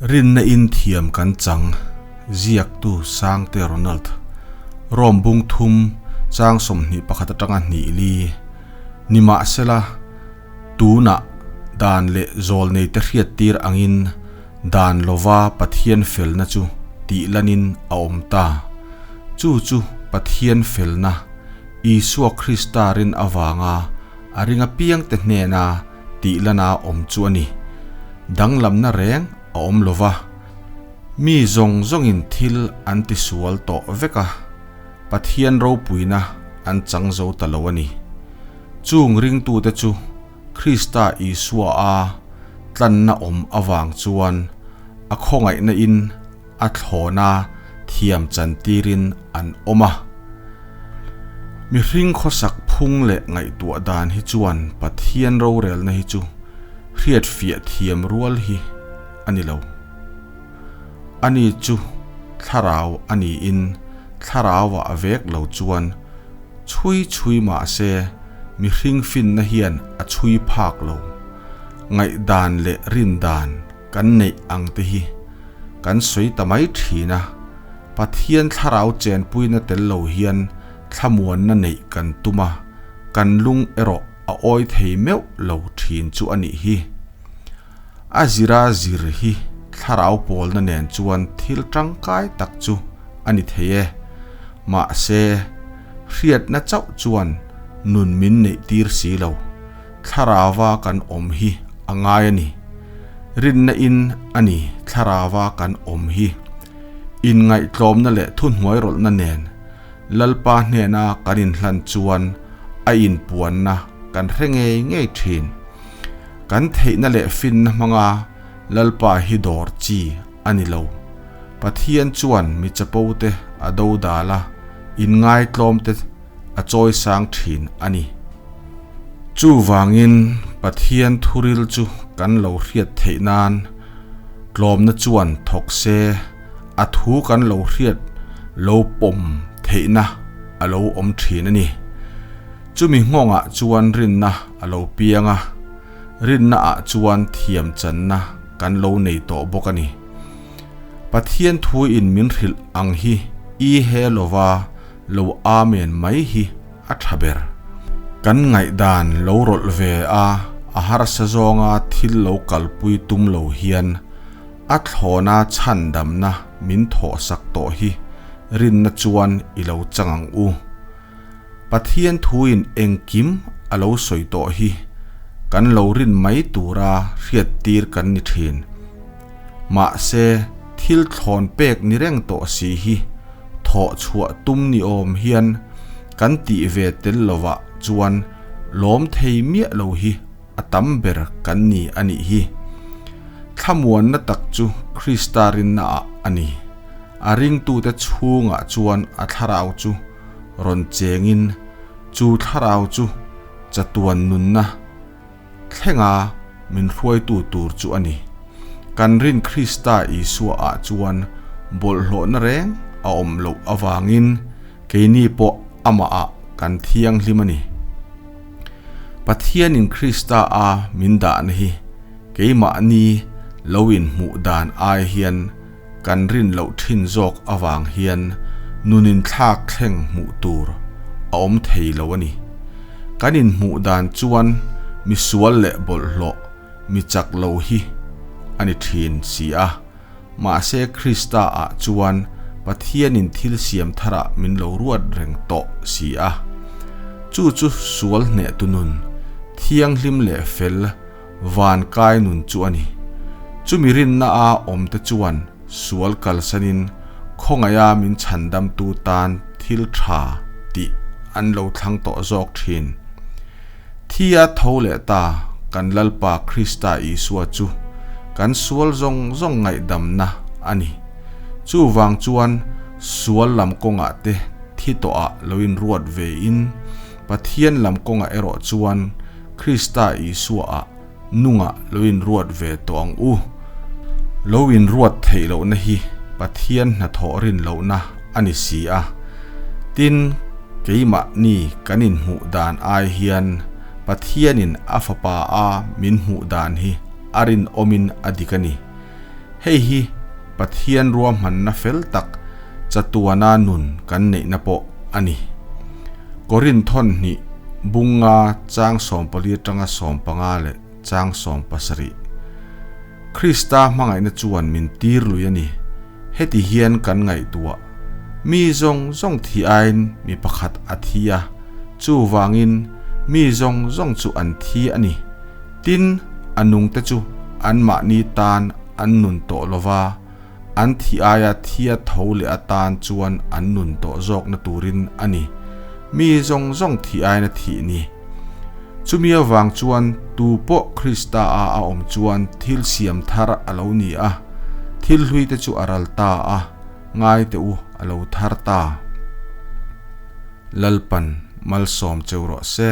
Rinna in thiam kan chang, ziaktu Sangte Ronald, Rome bung thum chang 21 atanga hnih li, nimahsela tunah dan leh zawl neite hriattir angin dan lova Pathian felna chu tih lanin a awm ta. Chu chu Pathian felna, Isua Krista rin avanga a ring apiangte hnena tih lana awm chu a ni. Danglamna reng a awm lo va, mi zawng zawngin thil an tisual tawh vek a, Pathian ropuina an chang zo ta lo a ni. Chung ringtute chu Krista Isua a tlanna awm avang chuan a khawngaihna in a thlawna thiam chantirin an awm a. Mihring khawsak phung leh ngaihtuah dan hi chuan Pathian rorelna hi chu hriatfiah thiam rual hi a ni lo. Ani chu thlarau a niin thlarauah a vek lo chuan chhui chhui mah se mihring finna hian a chhui phak lo. Ngaihdan leh rindan kan neih ang te hi kan sawi ta mai thin a, Pathian thlarau chenpuina tel lo hian thlamuanna neih kan tum a, kan lung erawh a awi thei meuh lo thin chu a nih hi. A zira zir hi thlarau pawlna nen chuan thil tangkai tak chu a ni thei e. Mahse, hriatna chauh chuan nun min neih tir si lo. Thlarauva kan awm hi a ngai a ni. Rinna in a ni thlarauva kan awm hi. Inngaihtlawmna leh thuhnuairawlhna nen Lalpa hnena kan inhlan chuan a inpuanna kan hre ngei ngei thin. Kan theihna leh finna hmanga Lalpa hi dawr chi a ni lo. Pathian chuan mi chapo te a dodal a, inngaitlawm te a chawisang thin a ni. Chuvangin Pathian thuril chu kan lo hriat theih nan tlawmna chuan thawk se a thu kan lo hriat lo pawm theihna a lo awm thin a ni. Chumi nghawngah chuan rinna a lo piang a, rinna ah chuan thiam channa kan lo nei tawh bawk a ni. Pathian thu in min hrilh ang hi i he lova lo amen mai hi a tha ber. Kan ngaihdan lo rawlh ve a, a harsa zawnga thil lo kalpui tum lo hian a thlawna chhandamna min thawhsak tawh hi rinna chuan i lo chang ang u. Pathian thuin engkim a lo sawi tawh hi kan lo rin mai tura hriattir kan ni thin. Mahse, thil thlawn pek ni reng tawh si hi thawh chhuah tum ni awm hian kan tih ve tel lovah chuan lawm thei miah lo hi a tam ber kan ni a nih hi. Thlamuanna tak chu Krista rinnaah a ni. A ringtute chhungah chuan a thlarau chu rawn chengin chu thlarau chu chatuan nunna thlenga min hruaitu tur chu a ni. Kan rin Krista Isua ah chuan bawlhhlawhna reng a awm loh avangin keini pawh amah ah kan thianghlim a ni. Pathianin Krista a min dahna hi keimahni lo inhmuh dan ai hian kan rin loh thin zawk avang hian nunin thlak thleng hmuh tur a awm thei lo a ni. Kan inhmuh dan chuan mi sual leh bawlhhlawh, mi chak lo hi a ni thin si a. Mahse Krista ah chuan Pathianin thil siam tharah min lo ruat reng tawh si a. Chu chu sual hnehtu nun, thianghlim leh fel, van kai nun chu a ni. Chumi rinna a awmte chuan sual kalsanin khawngaih a min chhandamtu tan thil tha tih an lo thlang tawh zawk thin. Thi a tho leh ta kan Lalpa Krista Isua chu kan sual zawng zawng ngaihdamna a ni. Chuvang chuan sual lam kawngah te thi tawhah lo inruat ve in Pathian lam kawngah erawh chuan Krista Isuaah nungah lo inruat ve tawh ang u. Lo inruat theih lohna hi Pathian hnathawh rin lohna a ni si a. Tin, keimahni kan inhmuh dan ai hian Pathianin a Fapa a min hmuh dan hi a rinawmin a dik a ni. Hei hi Pathian ruahmanna fel tak chatuana nun kan neihna pawh a ni. Korinthon hnih bunga chang 14 atanga 15 leh chang 17. Krista hmangaihna chuan min tir lui a ni. Heti hian kan ngaihtuah. Mi zawng zawng thi aiin mi pakhat a thi a, chuvangin mi zawng zawng chu an thi a ni. Tin, a nungte chu anmahni tan an nun tawh lova, an thi aia thia tho leh atan chuan an nun tawh zawkna turin a ni. Mi zawng zawng thi aiin a thih ni. Chumi avang chuan tu pawh Krista a a awm chuan thil siam thar a lo ni a, thil hlui te chu a ral ta a, ngai teh u a lo thar ta. Lalpan malsawm cheu rawh se.